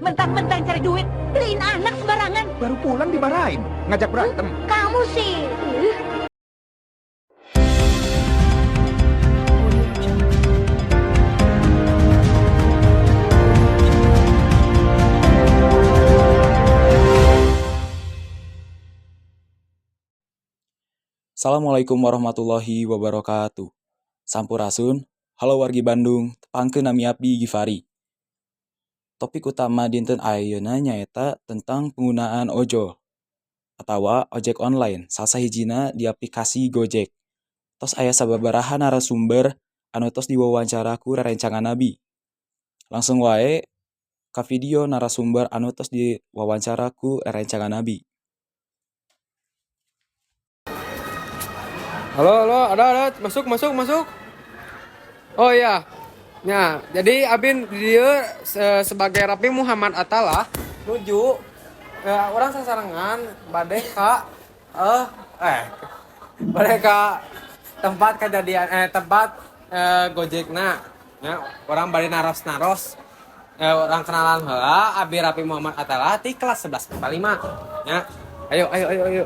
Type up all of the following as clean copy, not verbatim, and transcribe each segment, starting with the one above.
Mentang-mentang cari duit, beliin anak sembarangan. Baru pulang dimarahin, ngajak berantem. Kamu sih. Assalamualaikum warahmatullahi wabarakatuh. Sampurasun, halo wargi Bandung, tepangkeun nami abdi Givari. Topik utama dinten ayeuna nyaeta tentang penggunaan ojol atawa ojek online, salah sahijina di aplikasi Gojek. Tos aya sababaraha narasumber anu tos diwawancara ku rerencangan abi. Langsung wae ka video narasumber anu tos diwawancara ku rerencangan abi. Halo, halo, ada, masuk, masuk, masuk. Oh iya. Nah, jadi Abin dia sebagai Rapi Muhammad Atalah nuju urang sasarengan bade ka eh eh bade ka tempat kejadian, tempat Gojekna. Ya, urang bade naros-naros, urang kenalan heula. Abi Rapi Muhammad Atalah di kelas 11 5 ya. Ayo, ayo, ayo, ayo.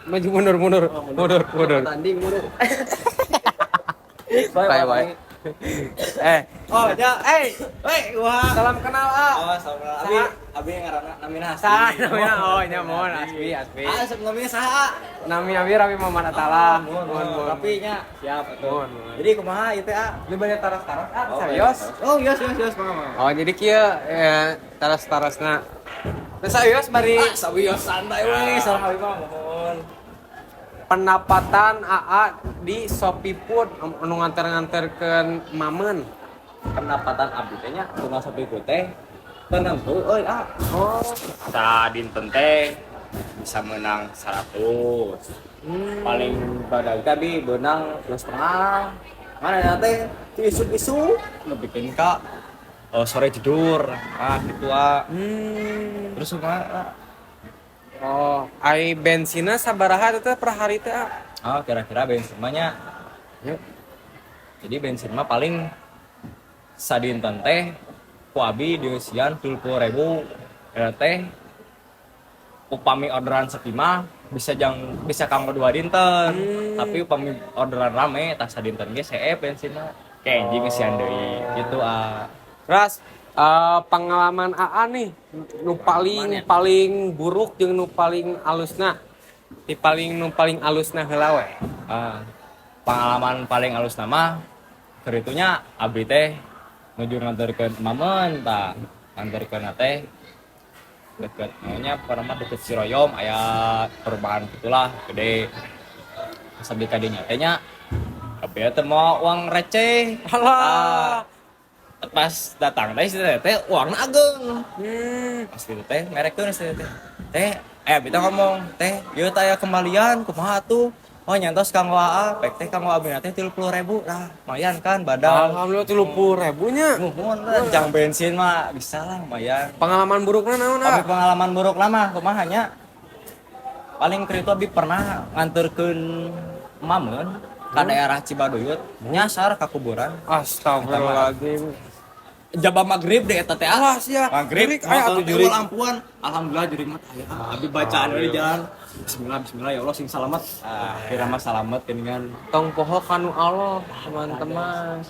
Maju, mundur, mundur, mundur, mundur. Tanding mundur. Bye bye. Oh, ya, eh, wah. Salam kenal, ah. Oh, salam kenal. Abi, abi ngaranna namina Hasbi. Sah, namina, oh, nya mohon Asbi, Asbi. Ah, namina saha? Nami abi Rapi Muhammad Atalah. Mohon, Mohon, mohon. Tapi nya siap atuh. Mohon, mohon. Jadi kumaha ieu teh, ah? Ini banyak taros-taros, ah, Oh, serius. Oh, yes, yes, yes, mangga, mangga. Oh, jadi kieu taros-tarosna. Terus serius bari Ah, sawios santai we, sareng abi mah mohon. Pendapatan AA di Shopee Food anu nganter-nganterkeun mamen. Pendapatan abdi teh nya tunggal Shopee Food teh tentu euy, ah. Oh. Sadinten teh bisa menang 100, paling Badag tadi beunang 2,5. Mana nanti isuk-isuk ngebikin ka sore tidur, ah gitu, ah. Terus kumaha, ah? Oh, ai bensinna sabaraha teh per hari teh, ah? Ah, kira-kira bensin mah nya. Yuk. Jadi bensin mah paling sadinten teh ku abi dieusian 30.000. Eta teh upami orderan sepi mah bisa jang bisa kanggo 2 dinten, tapi upami orderan rame tah sadinten ge seep bensinna kayak anjing ngeusian deui gitu, ah. Terus pengalaman AA nih nu paling paling buruk jeung nu paling alusna. Di paling nu paling alusna heula we. Ah, pengalaman paling alus nama keur itunya abdi teh nuju nganterkeun mamen, tah nganterkeun teh deket namanya pernah deket Ciroyom, aya perumahan gitulah gede. Pas abdi ka dinya teh nya abdi teh mau uang receh. Alah. Ah, pas datang teh si teh teh uangna ageng. Pas gitu teh merekeun si teh teh, abdi teh ngomong teh, "Ieu teh aya kembalian, kumaha atuh?" "Oh, nyantos kanggo aa." Pek teh kanggo abdi teh 30.000. Nah, lumayan kan badal. Alhamdulillah 30.000 nya. Muhun lah, jang bensin mah bisa lah lumayan. Pengalaman burukna naon, Tapi ah? Pengalaman buruk lama kumaha nya? Paling keur itu abi pernah nganterkeun mamen ka daerah Cibaduyut, nyasar ka kuburan. Astagfirullahaladzim. Jaba maghrib deh eta teh, ah. Alah sia. Maghrib, Jurik aya atuh jurik. Lampuan. Alhamdulillah jurik mah aya. Abi bacaan di jalan. Bismillah, bismillah, ya Allah sing salamet. Ah, kira mah salamet geuningan. Tong poho kanu Allah, teman-teman.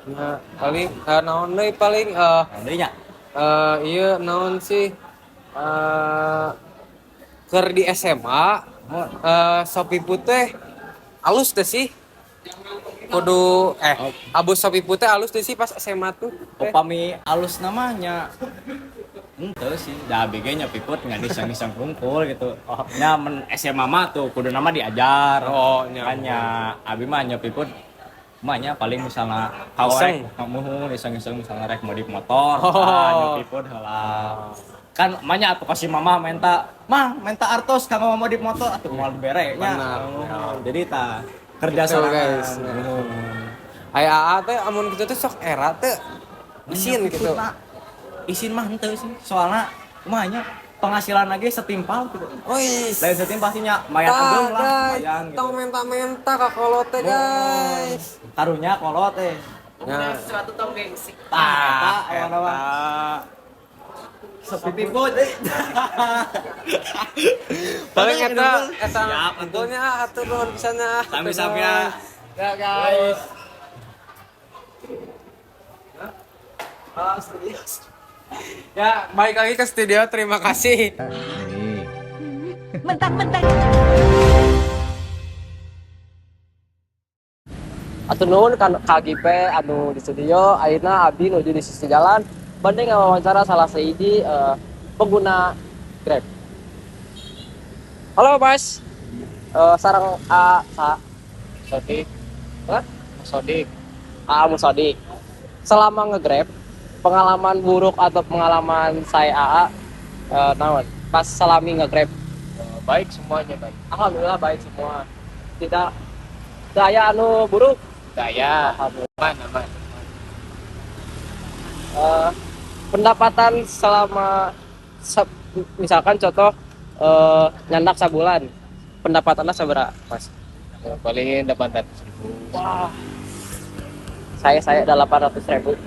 Nah, paling naon deui paling Nah, deui nya. Iya naon sih, keur di SMA Shopee Food teh alus teh sih kudu abu Shopee Food teh alus teh sih pas SMA tuh teh. Upami alus namanya ente sih, da abg nya piput nggak iseng-iseng kumpul gitu. Nya men SMA mah tuh kudu nama diajar. Oh, nya. Kan nya abi mah nya piput mah nya paling misalnya Iseng. rek muhun iseng-iseng, misalnya rek modif motor, Oh. ah nya piput heula. Kan manya atuh kasih mama minta mah minta artos kanggo modif motor atuh moal dibere nya. Benar. Oh, jadi tah kerja Gitu, sorangan. guys. Aya AA teh amun kitu teh sok era teh isin gitu. Isin mah henteu sih, soalnya kumaha nya, penghasilan lagi setimpal gitu. Wih. Lain setimpal sih nya, lumayan ageng lah, lumayan gitu. Tong menta-menta ka kolot teh, guys. Karunya kolot teh. Nah, Sesuatu tong gengsi. Tah, eta eta. awan. Sepi piput. Paling eta eta Siap, atuh. nya, hatur nuhun pisan nya. Sami-sami ya. Ya, guys. Ya, balik lagi ke studio. Terima kasih. Mentang-mentang Hatur nuhun kan KGP anu di studio. Ayeuna abdi nuju di sisi jalan bade ngawawancara salah sahiji pengguna Grab. Halo, Mas. Sareng A sa Sodik. Hah? Sodik. A Musodik. Selama nge-Grab, pengalaman buruk atau pengalaman saya AA naon? Pas salami nge-Grab. Baik semuanya, baik. Alhamdulillah baik semua. Tidak saya anu buruk. Daya. Alhamdulillah. Aman, aman. Pendapatan selama misalkan contoh nyandak sabulan, pendapatannya seberapa, Mas? Paling 800 ribu. Wah, saya 800 ribu.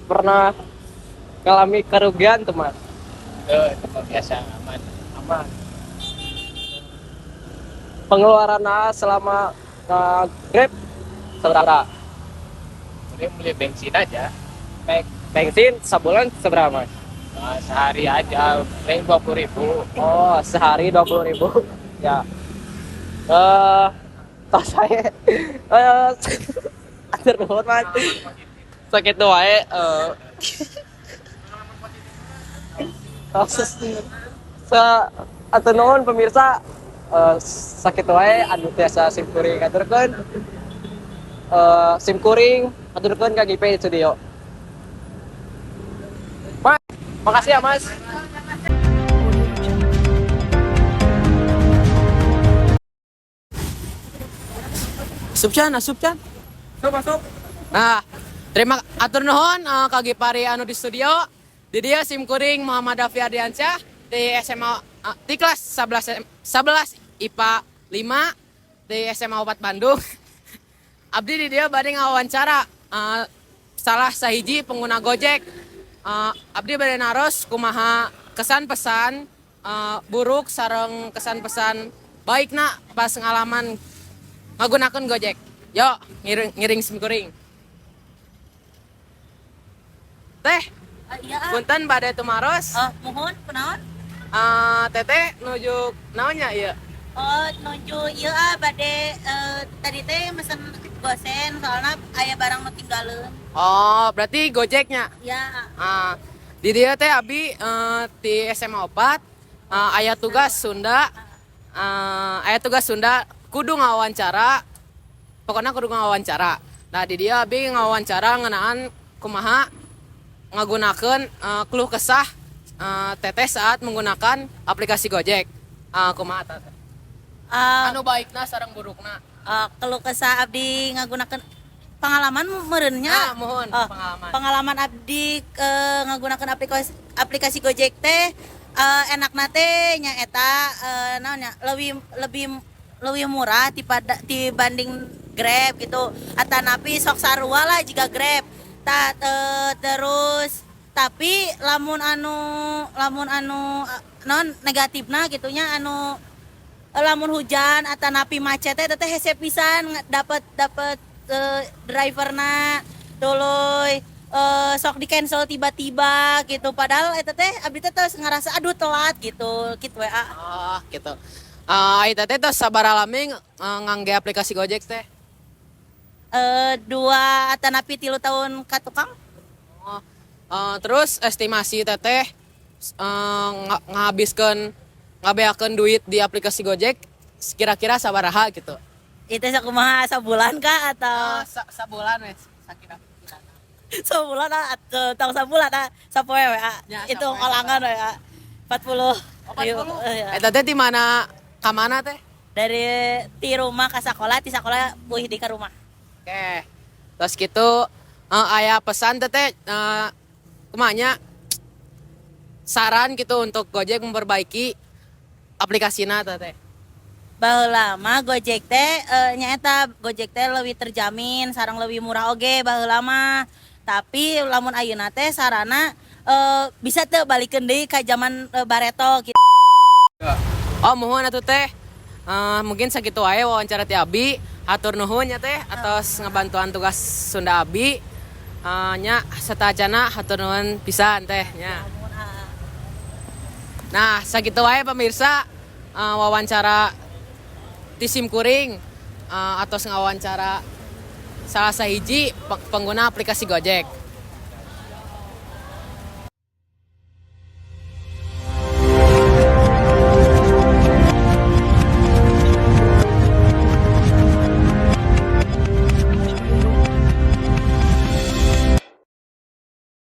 Pernah ngalami kerugian tuh, Mas? Itu biasa, aman. Aman. Pengeluaran A selama Grab seberapa? Paling beli bensin aja. Bensin sebulan seberapa, Mas? Sehari aja paling 20 ribu. Oh, sehari 20 ribu. Ya. Eh, tas saya. Hatur nuhun, Mas. Sakitu wae tos sa hatur nuhun pemirsa, sakitu wae anu tiasa sim kuring aturkeun. Sim kuring aturkeun ka GP di studio. Mas, makasih ya, Mas. Audio Jungle. Asup Chan, asup Chan. Masuk, masuk. Nah, terima hatur nuhun ka Gipari anu di studio. Di dieu sim kuring Muhammad Davi Ardiansyah di SMA di kelas 11 11 IPA 5 di SMA 4 Bandung. Abdi di dieu bade ngawawancara salah sahiji pengguna Gojek. Abdi bade naros kumaha kesan pesan buruk sareng kesan pesan baikna pas ngalaman ngagunakeun Gojek. Yo, ngiring ngiring sim kuring. Teh, Iya, ah. punten bade tumaros. Oh, muhun, kunaon? Teteh nuju naonnya ieu? Oh, nuju ieu ah, bade tadi teh mesen GoSend soalnya aya barang nu tinggalin. Oh, berarti Gojeknya. Ya. Ah, di dieu teh abi di SMA 4 aya tugas Sunda, aya tugas Sunda kudu ngawawancara, pokoknya kudu ngawawancara. Nah, di dieu abi ngawawancara ngeunaan kumaha ngagunakeun keluh kesah teteh saat menggunakan aplikasi Gojek. Kumaha teteh? Anu baikna sareng burukna. Keluh kesah abdi ngagunakeun pengalaman meureun nya. Ah, muhun, Oh, pengalaman. Pengalaman abdi ngagunakeun aplikasi aplikasi Gojek teh enakna teh nya eta naon nya, lebih lebih lebih murah tipada dibanding Grab gitu. Atanapi sok sarua lah jiga Grab. Ta, terus tapi lamun anu non negatifna gitunya, anu lamun hujan atanapi macet teh teh hese pisan dapat dapat driverna, tuluy sok di cancel tiba-tiba gitu, padahal eta teh abdi teh terus ngerasa aduh telat gitu gitu we. Ah, gitu. Ah, eta teh tos sabaraha lami ngangge aplikasi Gojek teh? 2 atanapi 3 tahun ka tukang. Oh, terus estimasi teteh ngahabiskeun ngabeakeun duit di aplikasi Gojek kira-kira sabaraha gitu? Itu sakumaha, sabulan kah atau Sabulan wes sakira. Sabulan ah, atau tong sabulan ah, sapoe we ah. Ya, itu sapoe. olangan we ah, 40 ribu, ya. Eta teh di mana ka mana teh? Dari ti rumah ke sekolah, ti sekolah buih di ke rumah. Oke. Terus gitu aya pesan teteh kumaha nya, saran gitu untuk Gojek memperbaiki aplikasina teteh. Baheula mah Gojek teh nyaeta Gojek teh lebih terjamin sareng lebih murah oge baheula mah. Tapi lamun ayeuna teh sarana bisa teu balikeun deui ka zaman bareto gitu. Oh, muhun atuh teh. Mungkin sakitu wae wawancara ti abi. Hatur nuhun ya teh atos ngabantuan tugas Sunda abi. Nya satacana hatur nuhun pisan teh nya. Nah, sakitu wae pemirsa, wawancara ti sim kuring atos ngawawancara salah sahiji pengguna aplikasi Gojek.